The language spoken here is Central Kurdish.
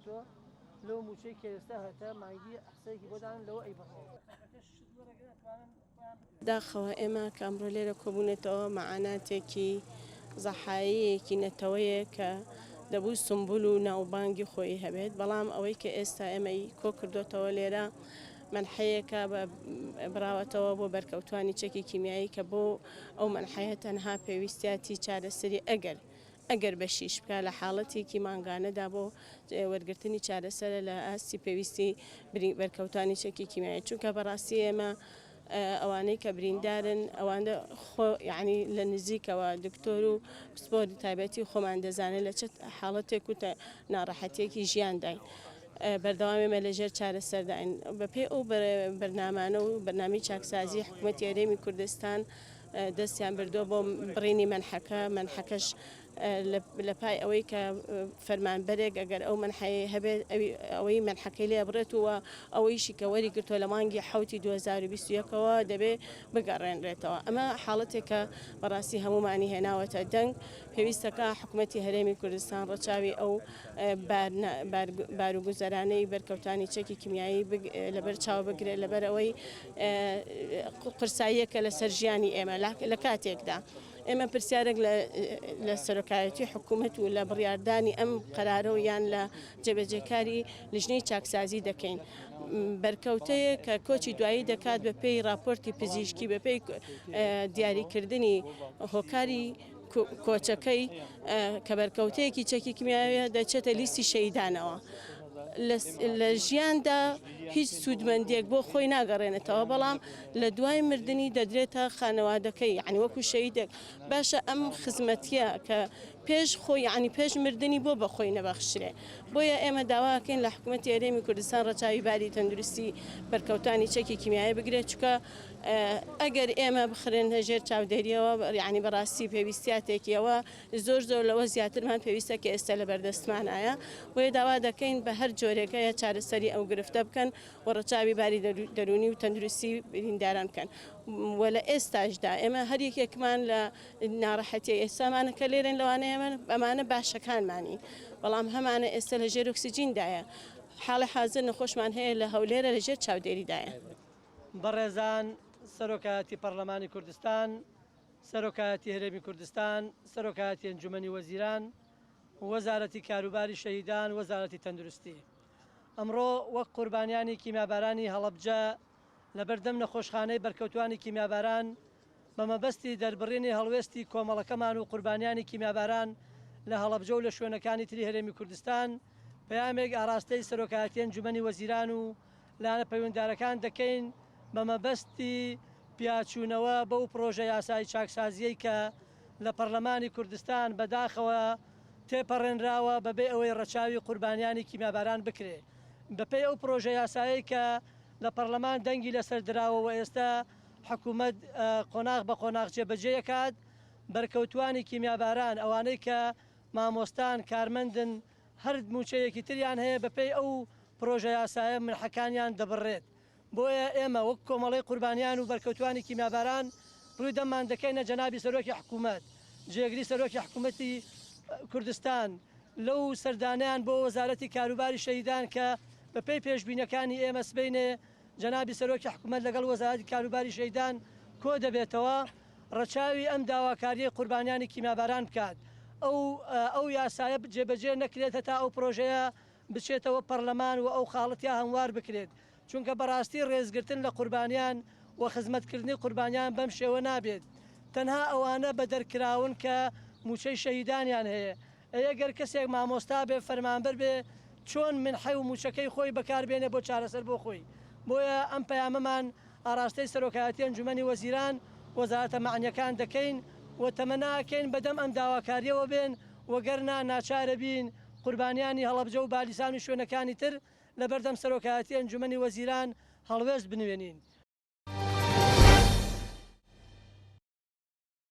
تۆ لەو موچەی کە ئێستا هەتە مانگی حسەیەکی بۆ دانن لەوە ئەیبڕنەوە. داخەوە ئێمە کە ئەمڕۆ لێرە کۆبوونەتەوە مەعاناتێکی زەحایەیەکی نەتەوەیە کە دەبوو سمبول و ناوبانگی خۆی هەبێت، بەڵام ئەوەی کە ئێستا ئێمەی کۆکردۆتەوە لێرە مەنحەیەکە بە بڕاوەتەوە بۆ بەرکەوتوانی چەکی کیمیایی کە بۆ ئەو مەنحەیە تەنها پێویستیاتی چارەسەری ئەگەر ئەگەر بەشیش بکا لە حاڵەتێکی مانگانەدا بۆ وەرگرتنی چارەسەرە لە ئاستی پێویستی بەرکەوتانی چەکی کیمیایی چونکە بەڕاستی ئێمە ئەوانەی کە بریندارن ئەوانە خۆ یعنی لە نزیکەوە دکتۆر و پسپۆری تایبەتی خۆمان دەزانێت لە چ حاڵەتێک و ناڕەحەتێکی ژیانداین. بەردەوام ئێمە لەژێر چارەسەرداین بەپێی ئەو بەرنامانە و بەرنامەی چاکسازی حکوومەتی هەرێمی کوردستان دەستیان بردووە بۆ بڕینی مەنحەکە، مەنحەکەش لە پای ئەوەی کە فەرمانبەرێک ئەگەر ئەو مەنحەیەی هەبێت ئەوەی مەنحەکەی لێ بڕێت و ئەوەیشی کە وەری گرتووە لە مانگی حەوتی 2021ەوە دەبێ بگەڕێنرێتەوە. ئەمە حاڵەتێکە بەڕاستی هەموومانی هێناوەتە دەنگ. پێویستەکە حکومەتی هەرێمی کوردستان ڕەچاوی ئەو باروگوزەرانەی بەرکەوتانی چەکی کیمیایی لەبەر چاو بگرێت لەبەر ئەوەی قورساییەکە لەسەر ژیانی ئێمە لە کاتێکدا ئێمە پرسیارێک لە سەرۆکایەتی حکوومەت و لە بڕیاردانی ئەم قەرارە و یان لە جێبەجێکاری لیژنەی چاکسازی دەکەین بەرکەوتەیە کە کۆچی دوایی دەکات بە پێی راپۆرتی پزیشکی بە پێی دیاریکردنی هۆکاری کۆچەکەی کە بەرکەوتەیەکی چەکی کیمیاویە دەچێتە لیستی شەیدانەوە. لە ژیاندا هیچ سوودمەندێک بۆ خۆی ناگەڕێنێتەوە بەڵام لە دوای مردنی دەدرێتە خانەوادەکەی یعنی وەکو شەیدێک باشە ئەم خزمەتیە کە پێش خۆی یعنی پێش مردنی بۆ بە خۆی نەبەخشرێ بۆیە ئێمە داواکەین لە حکوومەتی هەرێمی کوردستان ڕەچاوی باری تەندروستی بەرکەوتانی چەکی کیمیایی بگرێت چونکە ئەگەر ئێمە بخرێنە ژێر چاودێریەوە یانی بەڕاستی پێویستیاتێکیەوە زۆر زۆر لەوە زیاترمان پێویستە کە ئێستا لە بەردەستمانایە بۆیە داوا دەکەین بە هەر جۆرێک هەیە چارەسەری ئەو گرفتە بکەن و ڕەچاوی باری دەروونی و تەندروستی برینداران بکەن و لە ئێستاشدا ئێمە هەر یەکێکمان لە ناڕەحەتی ئێستامانە کە لێرەن لەوانەیە ئەمانە باشەکانمانی بەڵام هەمانە ئێستا لە ژێر ئۆکسجیندایە حاڵی حازر نەخۆشمان هەیە لە هەولێرە لە ژێر چاودێریدایە. بەڕێزان سەرۆکایەتی پەڕلەمانی کوردستان، سەرۆکایەتی هەرێمی کوردستان، سەرۆکایەتی ئەنجومەنی وەزیران، وەزارەتی کاروباری شەهیدان، وەزارەتی تەندروستی. ئەمڕۆ وەک قوربانیانی کیمیابارانی هەڵەبجە لەبەردەم نەخۆشخانەی بەرکەوتوانی کیمیاباران بە مەبەستی دەربڕینی هەڵوێستی کۆمەڵەکەمان و قوربانیانی کیمیاباران لە هەڵەبجە و لە شوێنەکانی تری هەرێمی کوردستان پەیامێک ئاراستەی سەرۆکایەتی ئەنجومەنی وەزیران و لایەنە پەیوەندیدارەکان دەکەین بە مەبەستی پیاچوونەوە بەو پڕۆژە یاسای چاکسازییەی کە لە پەڕلەمانی کوردستان بەداخەوە تێپەڕێنراوە بەبێ ئەوەی ڕەچاوی قوربانیانی کیمیاباران بکرێ بەپێی ئەو پڕۆژە یاسایەی کە لە پەڕلەمان دەنگی لەسەر دراوە و ئێستا حکومەت قۆناغ بە قۆناغ جێبەجێی ئەکات بەرکەوتوانی کیمیاباران ئەوانەی کە مامۆستان کارمەندن هەر مووچەیەکی تریان هەیە بەپێی ئەو پرۆژە یاسایە منحەکانیان دەبڕرێت، بۆیە ئێمە وەک کۆمەڵەی قوربانیان و بەرکەوتوانی کیمیاباران ڕووی دەممان دەکەینە جەنابی سەرۆکی حکوومەت، جێگری سەرۆکی حکوومەتی کوردستان لەو سەردانەیان بۆ وەزارەتی کاروباری شەهیدان کە بەپێی پێشبینەکانی ئێمە سبەینێ جەنابی سەرۆکی حکوومەت لەگەڵ وەزارەتی کاروباری شەهیدان کۆدەبێتەوە. ڕەچاوی ئەم داواکاریەی قوربانیانی کیمیاباران بکات ئەو ئەو یاسایە جێبەجێ نەکرێت هەتا ئەو پرۆژەیە بچێتەوە پەرلەمان و ئەو خاڵە تیا هەموار بکرێت چونکە بەڕاستی ڕێزگرتن لە قوربانیان و خزمەتکردنی قوربانیان بەم شێوە نابێت تەنها ئەوانە بەدەرکراون کە موچەی شەهیدانیان هەیە ئەی ئەگەر کەسێک مامۆستا بێ فەرمانبەر بێ چۆن منحەی و موچەکەی خۆی بەکار بێنێ بۆ چارەسەر بۆ خۆی بۆیە ئەم پەیامەمان ئاراستەی سەرۆکایەتی ئەنجومەنی وەزیران وەزارەتە مەعنیەکان دەکەین و تەمەنا ئەکەین بەدەم ئەم داواکاریەوە بێن و گەرنا ناچارەبین قوربانیانی هەڵەبجە و بالیسان و شوێنەکانی تر لەبەردەم سەرۆکایەتی ئەنجومەنی وەزیران هەڵوێست بنوێنین.